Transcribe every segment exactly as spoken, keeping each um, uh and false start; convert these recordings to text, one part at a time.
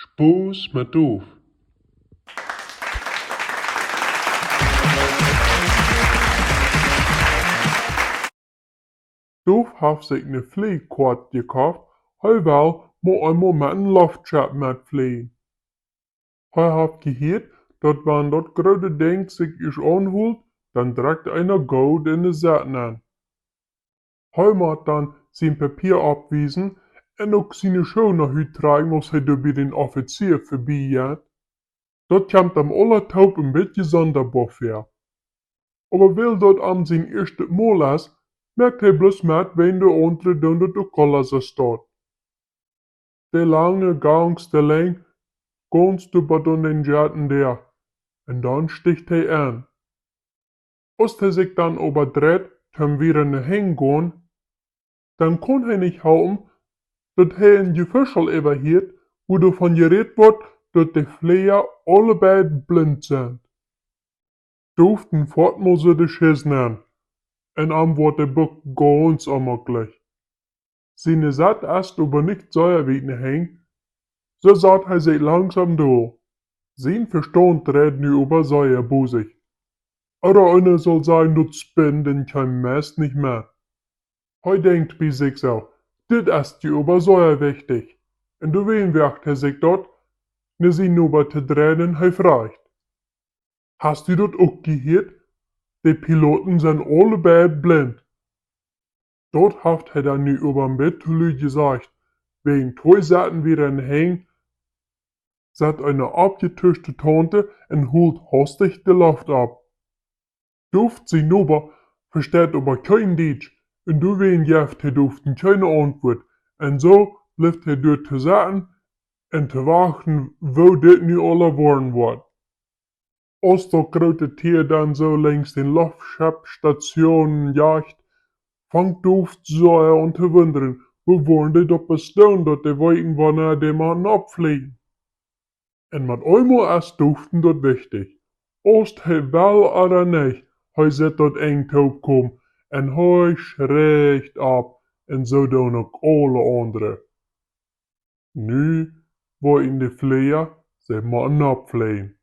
Spaus met Duf. Duf haft sikj ne Fleejekoat jekoft, hee well mau eemol met een Loftschepp metfleejen. Hee haft jehieet, daut wan daut groote Dinkj sikj ieescht aunhoolt, dan drekjt eena goot enne Sett nenn. Hee mott dan sien Papia oppwiesen un uk siene Schoo no Hus trakjen, aus hee doa bie dän Offizia vebie jeit. Daut kjemt am aula toop een bät sondaboa väa. Oba wiels daut am sien ieeschtet Mol es, moakt hee bloos met, wiels de aundre doonen daut uk aula soo. Staut de lange Gaunks, de lenjd, gaunz doa bat aun dän Jetten däa, un dan sticht hee enn. Aus hee sikj dan oba dreit, toom wada no Hus gonen, dan kaun hee nich halpen, daut hee een Jefuschel äwahieet, wua doavon jerät woat, daut de Fleeja aule beid blint sent. Duf deit foats mau soo de Schiss nenn, un am woat de Buck gaunz onjemaklich. Siene Sett es oba nich sea wiet no Hus, soo sat hee sikj langsom dol. Sien Vestaunt dreit nu oba sea bosich. Ooda eena saul sajen, daut spint un kjeem meist nich met. Hee denkjt bie sikj soo: Dit es je oba sea wichtich. Un doawäajen woagt hee sikj daut, no sien Noba to dreien, un hee fruach: Hast du daut uk jehieet? De Piloten sent aule beid blint. Daut haft hee dan nu oba een bät too lud jesajcht, wiels twee Setten wieren aun de Henj, sat eene oppjetuschte Taunte un hilt haustich de Loft opp. Duf sien Noba vesteit oba kjeen Dietsch, un doawäajen jeft hee Duf kjeene Auntwuat, un soo blift hee doa to sitten un to wachten, woo dit nu aula woaren woat. Aus daut groote Tia dan soo lenjd dän Loftscheppstationen jeit, fangt Duf sea aun to wundren, woo woaren dee daut bestoonen, daut dee weeten, wanea dee motten oppfleejen. Un met eemol es Duf daut wichtich, aus hee well ooda nich, hee sitt daut Enj toopkomen, un hee schrakjt opp, un soo doonen uk aule aundre. Nu weeten de Fleeja, see motten oppfleejen.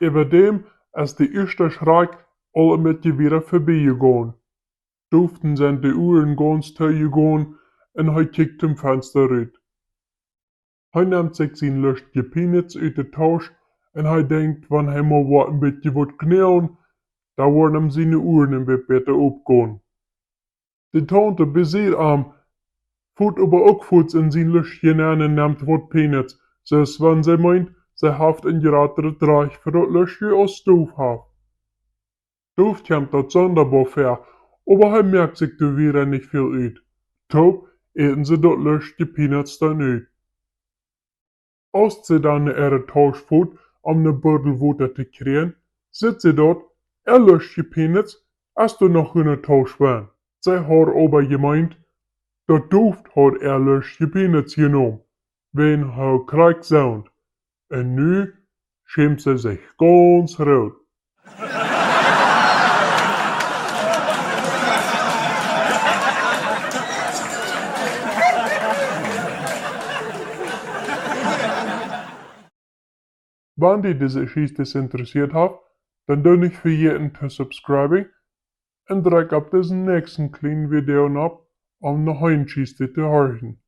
Äwa däm es de ieeschte Schrakj aul een bät wada vebie jegonen. Duf sent de Uagen gaunz too jegonen, un hee kjikjt toom Fensta rut. Hee nemt sikj sien Läschje Peanuts ut de Tausch, un hee denkjt, wan hee mau woat een bät waut kjnäajen, dan woaren am siene Uagen een bät bäta opgonen. De Taunte bie sied am fot oba uk foats en sien Läschje nenn un nemt waut Peanuts, soo aus wan see meent, see haft een jratret Rajcht fa daut Läschje aus Duf haft. Duf kjemt daut sondaboa väa, oba hee moakt sikj doa wada nich väl ut. Toop äten see daut Läschje Peanuts dan ut. Aus see dan no äare Tausch fot, om ne Buddel Wota to kjrieen, sitt see daut äa Läschje Peanuts es doa noch enne Tausch west. See haud oba jemeent, daut Duf haud äa Läschje Peanuts jenomen, wiels hee krakjt soo. Un nu schämt see sikj gaunz root. Wan die dise Jeschicht interessieet haft, dan doo nich vejäten to subscriben un drekj opp disen näakjsten kjlienen Video nopp, om noch eene Jeschicht to horchen.